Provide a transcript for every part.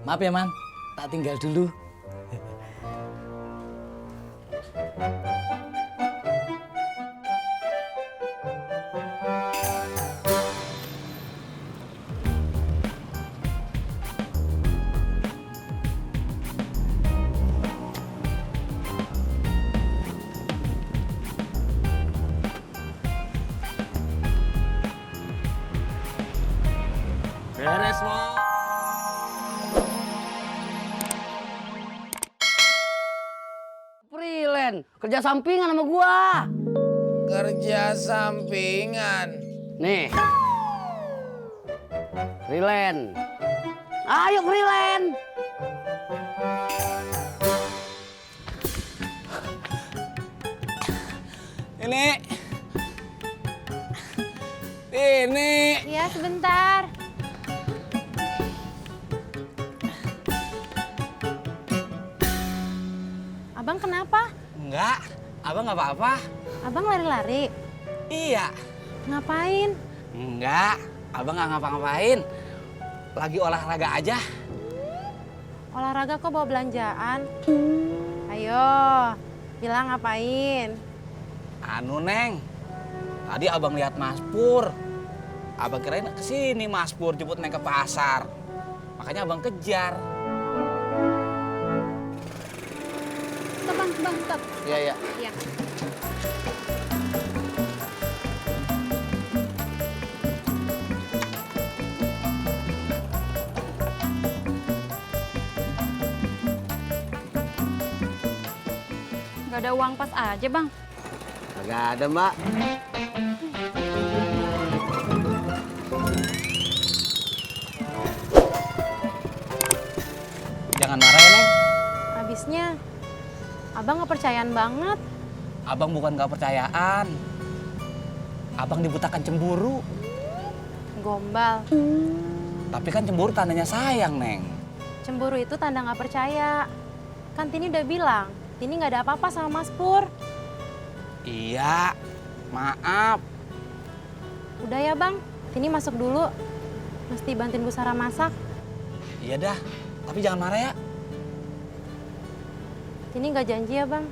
Maaf ya, Man. Tak tinggal dulu. Beres, Mo. Freelance, kerja sampingan sama gua. Kerja sampingan. Nih. Freelance. Ayo freelance. Ini. Iya, sebentar. Abang kenapa? Enggak, abang nggak apa-apa. Abang lari-lari. Iya. Ngapain? Enggak, abang nggak ngapa-ngapain. Lagi olahraga aja. Olahraga kok bawa belanjaan? Ayo, bilang ngapain? Anu, Neng. Tadi abang lihat Mas Pur. Abang kirain kesini Mas Pur jemput Neng ke pasar. Makanya abang kejar. Stop, bang, stop. Iya, iya. Iya. Gak ada uang pas aja, Bang. Kagak ada, Mbak. Jangan marah ya, Neng. Habisnya, Abang gak percayaan banget. Abang bukan gak percayaan. Abang dibutakan cemburu. Gombal. Tapi kan cemburu tandanya sayang, Neng. Cemburu itu tanda gak percaya. Kan Tini udah bilang, Tini gak ada apa-apa sama Mas Pur. Iya, maaf. Udah ya, Bang. Tini masuk dulu. Mesti bantuin Bu Sarah masak. Iya dah, tapi jangan marah ya. Tini gak janji ya, Bang.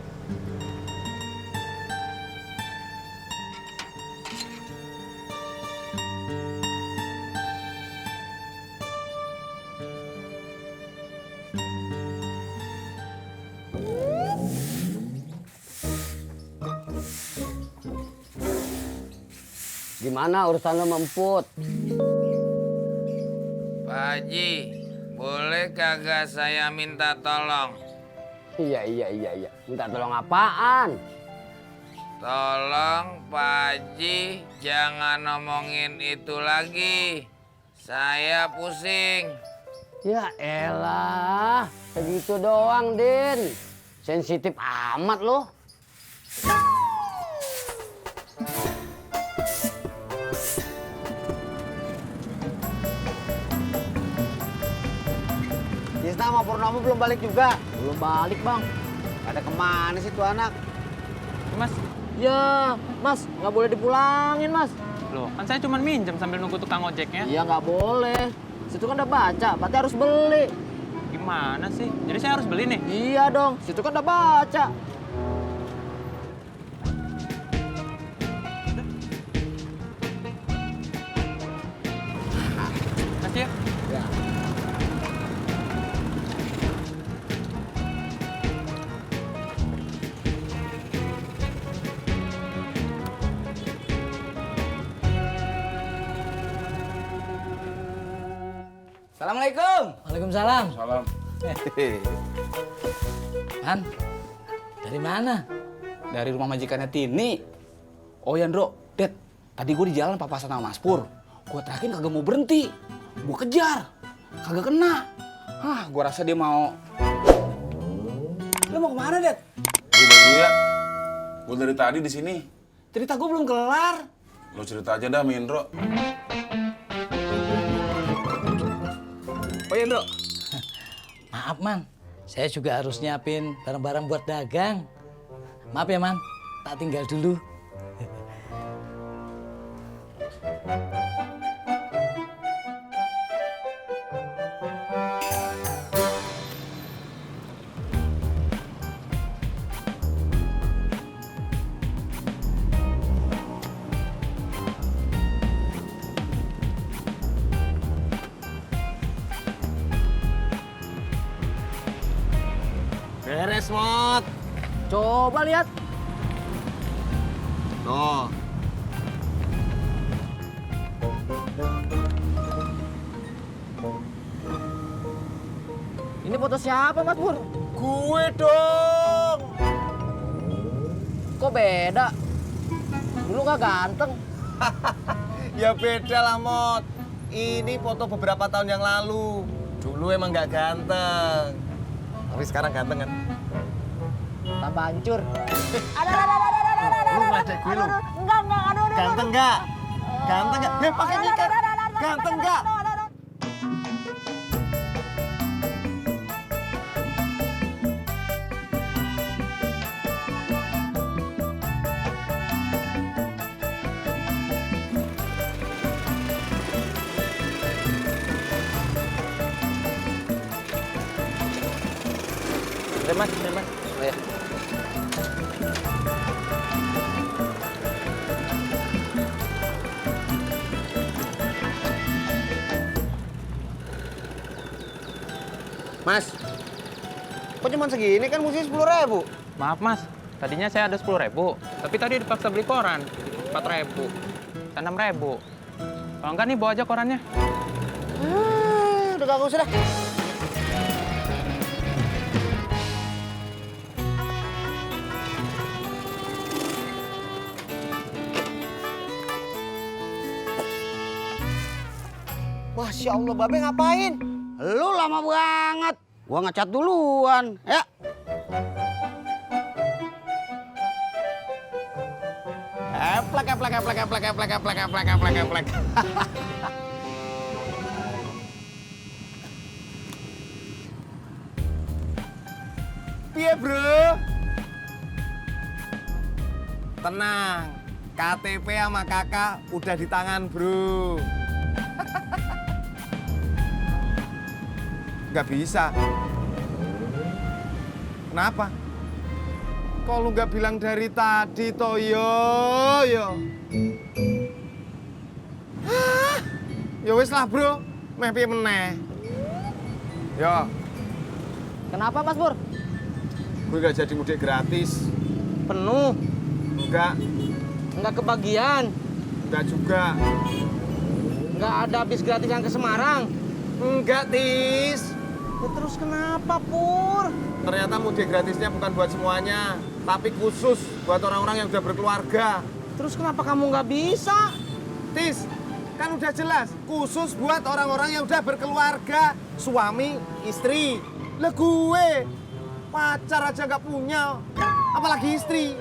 Gimana urusan lo memput? Pak Haji, boleh kagak saya minta tolong? Iya. Minta tolong apaan? Tolong Pak Haji jangan ngomongin itu lagi. Saya pusing. Ya elah, segitu doang, Din. Sensitif amat lo. Tisna sama Purnomo belum balik juga. Belum balik, Bang. Ada kemana sih tuh anak? Mas, Ya, Mas, nggak boleh dipulangin, Mas. loh kan saya cuma minjem sambil nunggu tukang ojeknya. Iya, nggak boleh. Situ kan udah baca, berarti harus beli. Gimana sih? Jadi saya harus beli nih? Iya dong, situ kan udah baca. Kasih ya. Ya. Assalamualaikum. Waalaikumsalam. Salam. Man, dari mana? Dari rumah majikannya Tini. Oh ya, Ndro. Dad, tadi gue di jalan papasan sama Mas Pur. Gue terakhir kagak mau berhenti. Gue kejar. Kagak kena. Hah, gue rasa dia mau... Lo mau kemana, Dad? Gue dulu ya. Gue dari tadi di sini. Cerita gue belum kelar. Lo cerita aja dah, Mindro. Oh ya, Ndro. Maaf, Man. Saya juga harus nyiapin barang-barang buat dagang. Maaf ya, Man. Tak tinggal dulu. Beres, Mot. Coba lihat. Tuh. Ini foto siapa, Mas Pur? Gue dong. Kok beda? Dulu nggak ganteng. Ya beda lah, Mot. Ini foto beberapa tahun yang lalu. Dulu emang nggak ganteng. Tapi sekarang ganteng kan? Tambah hancur. Lu ngeledek gue lu. Enggak, aduh. Ganteng nggak? Ganteng nggak? Pakai nyikat. Ganteng nggak? Mas. Oh, ya. Mas, kok cuma segini kan mesti 10.000? Maaf mas, tadinya saya ada 10.000, tapi tadi dipaksa beli koran 4.000, 6.000. Kalau enggak nih bawa aja korannya. Udah gak usah dah. Masya Allah, Babe ngapain? Lu lama banget. Gua ngecat duluan. Ya. Eplek. Piye, Bro? Tenang, KTP sama kakak udah di tangan, Bro. Nggak bisa. Kenapa? Kok lu nggak bilang dari tadi, Toyo? Ya wis lah, Bro. Meh piye meneh. Yo, Kenapa, Mas Pur? gue nggak jadi mudik gratis. Penuh. Enggak Kebagian. juga. Nggak ada bis gratis yang ke Semarang. Enggak, Tis. Ya, terus kenapa, Pur? Ternyata mudik gratisnya bukan buat semuanya, tapi khusus buat orang-orang yang udah berkeluarga. Terus kenapa kamu nggak bisa? Tis, kan udah jelas, khusus buat orang-orang yang udah berkeluarga, suami, istri. Lah gue, pacar aja nggak punya, apalagi istri.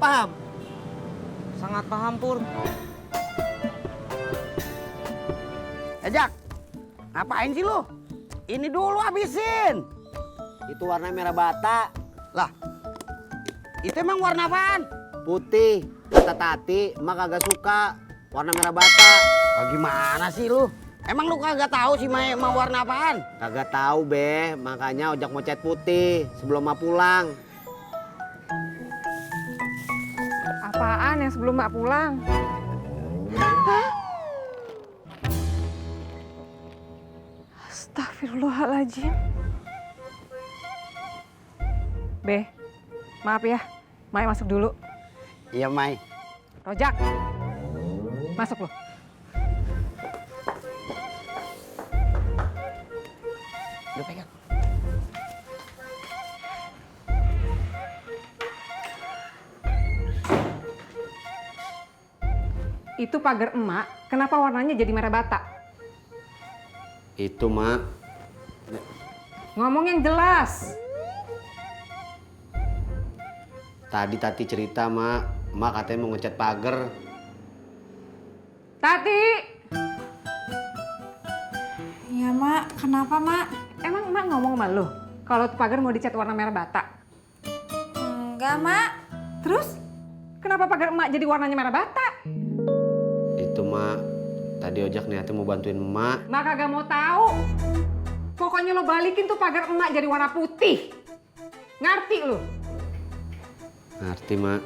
Paham? Sangat paham, Pur. Jak, ngapain sih lu? Ini dulu habisin. Itu warna merah bata. Lah, itu emang warna apaan? Putih. Kata Tati, emak kagak suka warna merah bata. Gimana sih lu? Emang lu kagak tahu sih mau warna apaan? Kagak tahu, Be. Makanya ojak mau cat putih sebelum emak pulang. Apaan yang sebelum Mbak pulang? Astagfirullahaladzim. Be, maaf ya. Mai masuk dulu. Iya, Mai. Rojak, masuk lo. Udah pegang. Itu pagar emak, kenapa warnanya jadi merah bata? Itu, Mak. Ngomong yang jelas. Tadi Tati cerita, Mak. Mak katanya mau ngecat pagar. Tati! Iya, Mak. Kenapa, Mak? Emang emak ngomong sama lo kalau tuh pagar mau dicat warna merah bata? Enggak, Mak. Terus, kenapa pagar emak jadi warnanya merah bata? Itu, Mak. Tadi ojak niatnya mau bantuin emak. Mak kagak mau tahu. Pokoknya lo balikin tuh pagar emak jadi warna putih. Ngerti lo? Ngerti, Mak.